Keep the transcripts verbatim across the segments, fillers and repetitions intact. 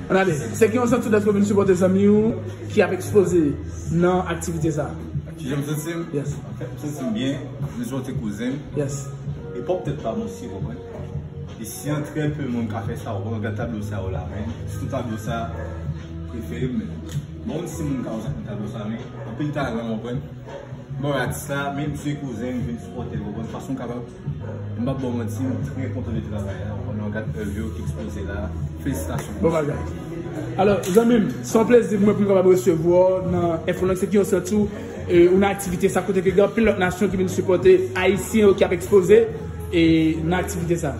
Ann ale, se ki yon santi w dèske w vin sipòte zanmi w ki ap ekspoze nan aktivite sa a? Kijan m santi m? Yes. Anfèt, m santi m byen, m sipòte kouzen m. Yes. E pa poutèt pa m osi, w konprann? E si an trè pe moun ka fè sa, w konprann, gad tablo sa yo la, men, sitou tablo sa, prefere m, men. Bon, si moun ka wè sa nan tablo sa, men, anpil talan, w konprann? Bon, atis la, men m se kouzen m, vin sipòte l, w konprann, fason m kapab. M p ap ba w manti, m trè kontan de travay la, w konprann, gad èv yo ki ekspoze la, felisitasyon. Bon bagay. Alò, zanmi m, se yon plezi pou mwen pou m kapab resevwa w nan Enfo Lang, se ki yon santi w, e, ou nan aktivite sa kote ke gen anpil lòt nasyon ki vin sipòte Ayisyen yo ki ap ekspoze, e, nan aktivite sa.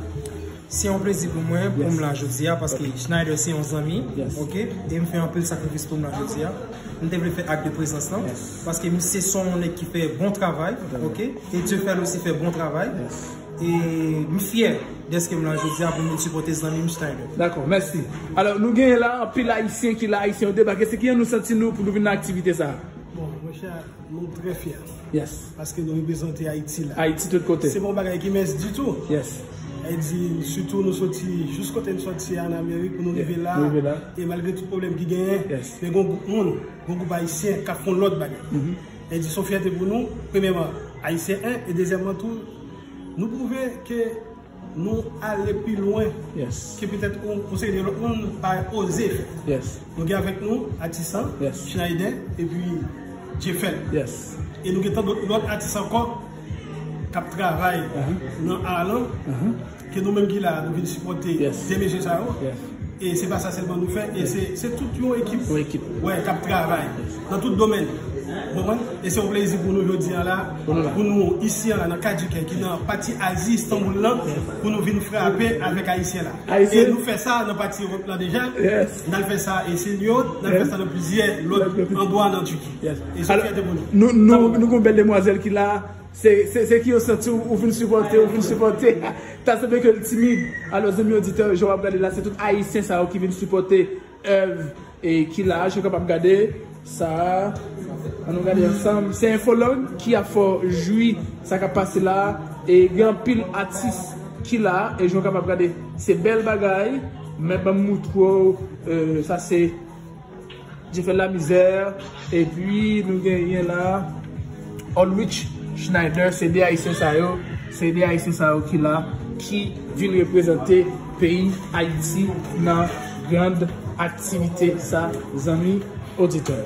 Se yon plezi pou mwen pou m la jodi a, paske Schneider se yon zanmi, oke, e m fè anpil sakrifis pou m la jodi a. M te vle fè ak de prezans lan, paske misye se yon nèg ki fè bon travay, oke, e Dieuphel osi fè bon travay. E m fyè dèske m la jodi a pou m vin sipòte zanmi m Schneider. Dakò, mèsi. Alò, nou genyen la anpil Ayisyen ki la, Ayisyen yo debake. Se ki jan nou santi nou pou nou vin nan aktivite sa a? Bon, monchè, nou trè fyè. Yes. Paske nou reprezante Ayiti la. Ayiti tout kote. Se pa yon bagay ki mens ditou. Yes. E di, sitou nou soti jis kote n soti an Amerik pou nou rive la. Nou rive la. E malgre tout pwoblèm ki genyen, yes, men gon gwoup moun, gon gwoup Ayisyen k ap fè yon lòt bagay. Mm-hmm. E di, se yon fyète pou nou, premyèman, Ayisyen, en, e dezyèmman tou, nou pwouve ke nou ale pi lwen ke petèt yon seri de lòt moun pa oze fè. Nou gen avèk nou atis an, Schneider, epi Jefèl. E nou gen tann lòt atis ankò k ap travay nan art lan, ke nou menm ki la, nou vin sipòte de mesye sa yo. E se pa sa sèlman nou fè, e se, se tout yon ekip. Yon ekip. Wè, k ap travay nan tout domèn. Ou konprann? E se yon plezi pou nou jodi a la, pou nou isi a la, nan Kadjikè, ki nan pati Azi, Istanbul lan, pou nou vin frape avèk Ayisyen la. E nou fè sa nan pati Ewòp la deja. N al fè sa e Senyot, n al fè sa nan plizyè lòt andwa nan Tiki. E se yon fyète pou nou. Nou, nou, nou gen yon bèl demwazèl ki la. Se, se, se ki yon santi w, ou vin sipòte, ou vin sipòte. Ta sanble ke l timid. Alò, zanmi oditè, jan w ap gade la, se tout Ayisyen sa yo ki vin sipòte èv e ki la, jan w kapab gade sa. Ann nou gade ansanm. Se Enfo Lang ki ap fè w jwi sa k ap pase la. E gen anpil atis ki la, e jan w kapab gade, se bèl bagay. Men ban m moutre w, e, sa se Jefèl Lamizè, epi nou genyen la Ulrich Schneider, se de Ayisyen sa yo, se de Ayisyen sa yo ki la, ki vin reprezante peyi Ayiti nan grand aktivite sa, zanmi oditè.